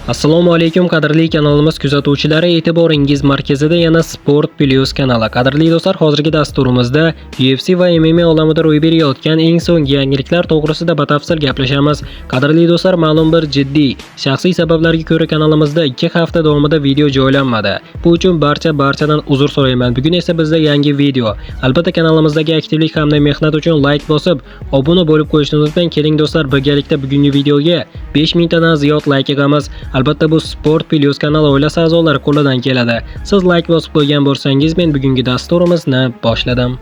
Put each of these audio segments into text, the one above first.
Assalomu alaykum, qadrli kanalimiz kuzatuvchilari, e'tiboringiz markazida yana Sport Plus kanali. Qadrli do'stlar, hozirgi dasturimizda UFC va MMA olamida ro'y berayotgan eng so'nggi yangiliklar to'g'risida batafsil gaplashamiz. Qadrli do'stlar, ma'lum bir jiddiy shaxsiy sabablarga ko'ra kanalimizda 2 hafta davomida video joylanmadi. Bu uchun barchadan uzr so'rayman. Bugun esa bizda yangi video. Albatta, kanalimizdagi aktivlik hamda mehnat uchun like bosib, obuna bo'lib qo'yishni unutmang. Keling do'stlar, birgalikda bugungi videoga 5000 tadan ziyod like yig'amiz. Albatta, bu Sport Plus kanali oilasi a'zolari qo'lidan keladi. Siz like bosib qo'ygan bo'lsangiz, men bugungi dasturimizni boshladim.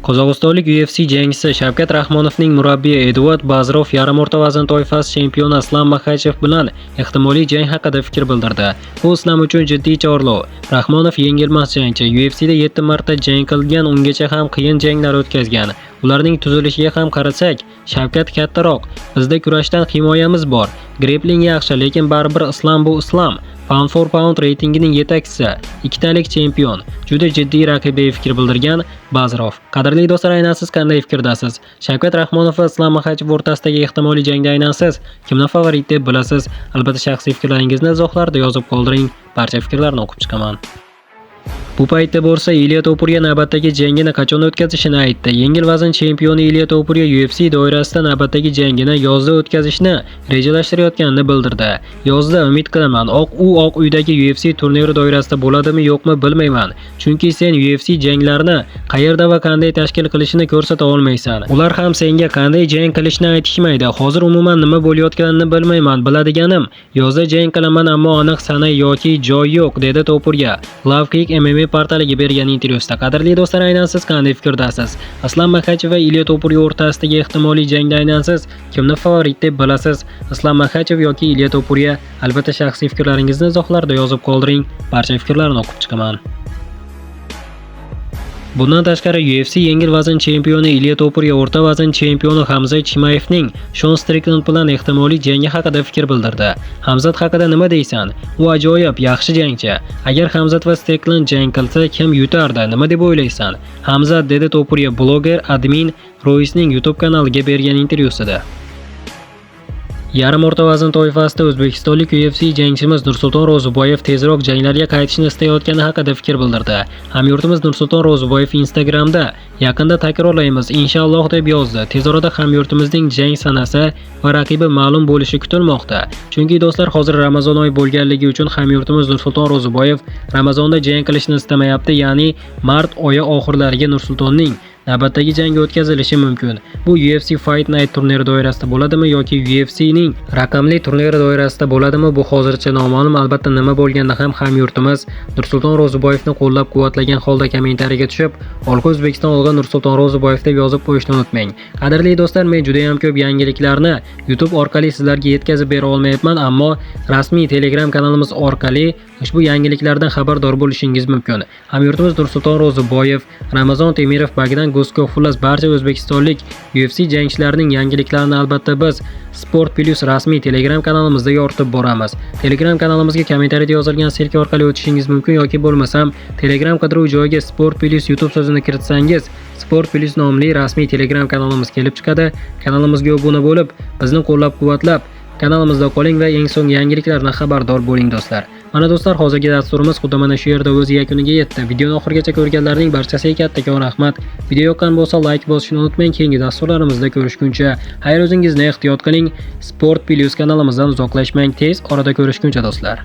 Qozog'istonlik UFC jangchisi Shavkat Rahmonovning murabbiyi Eduard Bazrov yarim o'rta vazn toifasi chempioni Islam Maxachev bilan ehtimoliy jang haqida fikr bildirdi. Bu Islam uchun jiddiy chorlov. Rahmonov yengilmas jangchi. UFCda 7 marta jang qilgan, ungacha ham qiyin janglar o'tkazgan. Ularning tuzilishiga ham qarasak, Shavkat kattaroq. Bizda kurashdan himoyamiz bor. Grepling yaxshi, lekin baribir Islam bu Islam. Pound for pound reytingining yetakchisi, ikkitalik chempion. Juda jiddiy raqib, deya fikr bildirgan Bazrov. Qadrli do'stlar, aynan siz qanday fikrdasiz? Shavkat Rahmonov va Islom Maxachev o'rtasidagi ehtimoliy jangda aynan siz kimni favorit deb bilasiz? Albatta, shaxsiy fikrlaringizni izohlarda yozib qoldiring. Barcha fikrlarni o'qib chiqaman. Bu paytda bo'lsa Ilya Topuriya navbatdagi jangini qachon o'tkazishini aytdi. Yengil vazn chempioni Ilya Topuriya UFC doirasida navbatdagi jangini yozda o'tkazishni rejalashtirayotganini bildirdi. "Yozda umid qilaman. Oq uydagi UFC turniri doirasida bo'ladimi, yo'qmi, bilmayman. Chunki sen UFC janglarini qayerda va qanday tashkil qilishini ko'rsata olmaysan. Ular ham senga qanday jang qilishni aytishmaydi. Hozir umuman nima bo'layotganini bilmayman. Biladiganim, yozda jang qilaman, ammo aniq sana yoki joy yo'q", dedi Topuriya Low Kick MMA portaliga bergan intervyusida. Qadrli do'stlar, aynan siz qanday fikrdasiz? Islam Maxachev va Ilya Topuriya o'rtasidagi ehtimoliy jangda aynan siz kimni favorit deb bilasiz? Islam Maxachev yoki Ilya Topuriya? Albatta, shaxsiy fikrlaringizni izohlarda yozib qoldiring. Barcha fikrlarni o'qib chiqaman. Bundan tashqari, UFC yengil vazn chempioni Ilya Topuriya o'rta vazn chempioni Hamzat Chimayevning Shon Strickland bilan ehtimoliy jangi haqida fikr bildirdi. "Hamzat haqida nima deysan? U ajoyib, yaxshi jangchi. Agar Hamzat va Strickland jang qilsa, kim yutardi? Nima deb o'ylaysan?" "Hamzat", dedi Topuriya bloger Admin Roisning YouTube kanaliga bergan intervyusida. Yarim o'rta vazn toifasida o'zbekistonlik UFC jangchimiz Nursulton Ro'ziboyev tezroq janglarga qaytishni istayotgani haqida fikr bildirdi. Hamyurtimiz Nursulton Ro'ziboyev Instagramda "Yaqinda takrorlaymiz, inshaalloh", deb yozdi. Tez orada hamyurtimizning jang sanasi va raqibi ma'lum bo'lishi kutilmoqda. Chunki do'stlar, hozir Ramazon oyi bo'lganligi uchun hamyurtimiz Nursulton Ro'ziboyev Ramazonda jang qilishni istamayapti, ya'ni mart oyi oxirlariga Nursultonning navbatdagi jangi o'tkazilishi mumkin. Bu UFC Fight Night turniri doirasida bo'ladimi yoki UFCning raqamli turniri doirasida bo'ladimi, bu hozircha noma'lum. Albatta, nima bo'lganda ham hamyurtimiz Nursulton Ro'ziboyevni qo'llab-quvvatlagan holda kommentariyaga tushib, "Olg'a O'zbekiston, olg'a Nursulton Ro'ziboyev" deb yozib qo'yishni unutmang. Qadrli do'stlar, men juda ham ko'p yangiliklarni YouTube orqali sizlarga yetkazib bera olmayapman, ammo rasmiy Telegram kanalimiz orqali ushbu yangiliklardan xabardor bo'lishingiz mumkin. Hamyurtimiz Nursulton Ro'ziboyev, Ramazon Temirov, Bogdan Guskov, xullas, barcha o'zbekistonlik UFC jangchilarining yangiliklarini albatta biz Sport Plus rasmiy Telegram kanalimizda yoritib boramiz. Telegram kanalimizga kommentariyada yozilgan ссылка orqali o'tishingiz mumkin yoki bo'lmasam Telegram qidiruv joyiga Sport Plus YouTube so'zini kiritsangiz, Sport Plus nomli rasmiy Telegram kanalimiz kelib chiqadi. Kanalimizga obuna bo'lib, bizni qo'llab-quvvatlab, kanalimizda qoling va eng so'nggi yangiliklardan xabardor bo'ling, do'stlar. Mana do'stlar, hozirgi dasturimiz xuddi mana shu yerda o'z yakuniga yetdi. Videoni oxirigacha ko'rganlarning barchasiga kattakon rahmat. Video yoqqan bo'lsa, like bosishni unutmang. Keyingi dasturlarimizda ko'rishguncha xayr, o'zingizni ehtiyot qiling. Sport Plus kanalimizdan uzoqlashmang. Tez orada ko'rishguncha, do'stlar.